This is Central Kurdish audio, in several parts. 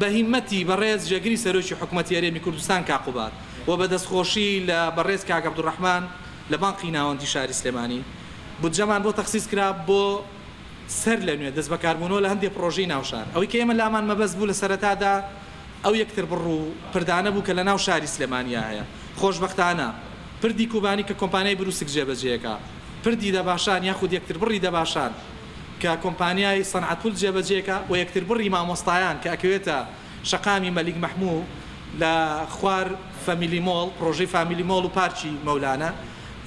بە هیممەتی بەڕێز جێگری سەرۆکی حکومەتی هەرێمی کوردستان کاک قوباد و بە دەستخۆشی لە بەڕێز کاک عەبدولڕەحمان لە بانقی ناوەندی شاری سلێمانی بودجەمان بۆ تەخسیس کرا بۆ سەر لە نوێ دەستبەکاربوونەوە لە هەندێ پڕۆژەی ناو شار. ئەوەی کە ئێمە لامان مەبەست بوو لە سەرەتادا ئەو یەکتربڕ و پردانە بوو کە لە ناو شاری سلێمانیا هەیە. خۆشبەختانە پردی کوبانی کە کۆمپانیای بروسک جێبەجێکا، پردی دەباشان یاخود یەکتربڕی دەباشان کە کۆمپانیای سەنعەت پول جێبەجێکا و یەکتربڕی مامۆستایان کە ئەکەوێتە شەقامی مەلیک مەحموو لە خوار فەمیلی مۆڵ، پڕۆژەی فامیلی مۆڵ و پارکی مەولانا.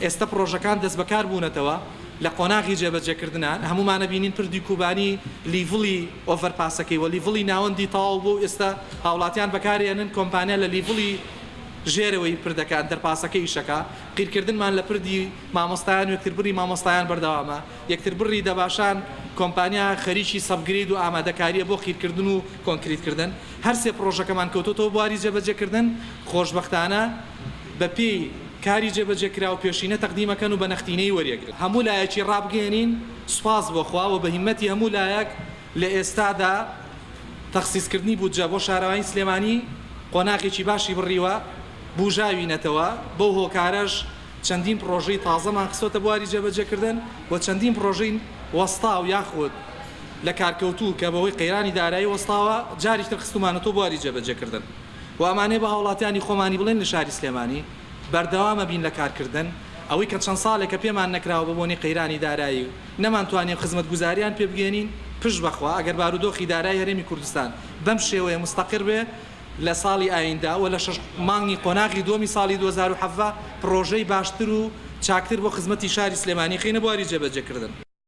ئێستە پڕۆژەکان دەستبەکار بوونەتەوە لە قۆناغی جێبەجێکردنان، هەموومان ئەبینین پردی کوبانی level ی overpass ەکەی و level ی ناوەندی تەواو بووە و ئێستە هاوڵاتیان بەکارێنن، کۆمپانیا لە level ی ژێرەوەی پردەکە underpass ەکە ئیشەکا، قیرکردنمان لە پردی مامۆستایان و یەکتربڕی مامۆستایان بەردەوامە، یەکتربڕی دەباشان کۆمپانیا خەریکی subgrade و ئامادەکارییە بۆ قیرکردن و کۆنکریتکردن، هەرسێ پڕۆژەکەمان کەوتۆتەوە بواری جێبەجێکردن، خۆشبەختانە بەپێی کاری جێبەجێکراو پێشینە تەقدیمەکەن و بە نەختینەیی وەریەگرن. هەموو لایەکی ڕابگەیەنین، سوپاس بۆ خوا و بە هیممەتی هەموو لایەک لە ئێستادا تەخسیسکردنی بودجە بۆ شارەوانی سلێمانی قۆناغێکی باشی بڕیوە، بوژاوینەتەوە، بەو هۆکارەش چەندین پڕۆژەی تازەمان خستۆتە بواری جێبەجێکردن و چەندین پڕۆژەی وەستاو یاخود لە کارکەوتوو کە بەهۆی قەیرانی دارایی وەستاوە جارێکی تر خستومانەتەوە بواری جێبەجێکردن. و ئەمانەیە بە هاوڵاتیانی خۆمانی بڵێن لە شاری سلێمانی بەردەوامە بین لە کارکردن، ئەوەی کە چەند ساڵێکە پێمان نەکراوە بە بۆنەی قەیرانی دارایی و نەمانتوانیە خزمەتگوزاریان پێ بگەیەنین، پشت بە خوا ئەگەر بارودۆخی دارایی هەرێمی کوردستان بەم شێوەیە موستەقر بێ لە ساڵی ئایندە و لە شەش مانگی قۆناغی دووەمی ساڵی 2017 پڕۆژەی باشتر و چاکتر بۆ خزمەتی شاری سلێمانی خەینە بواری جێبەجێکردن.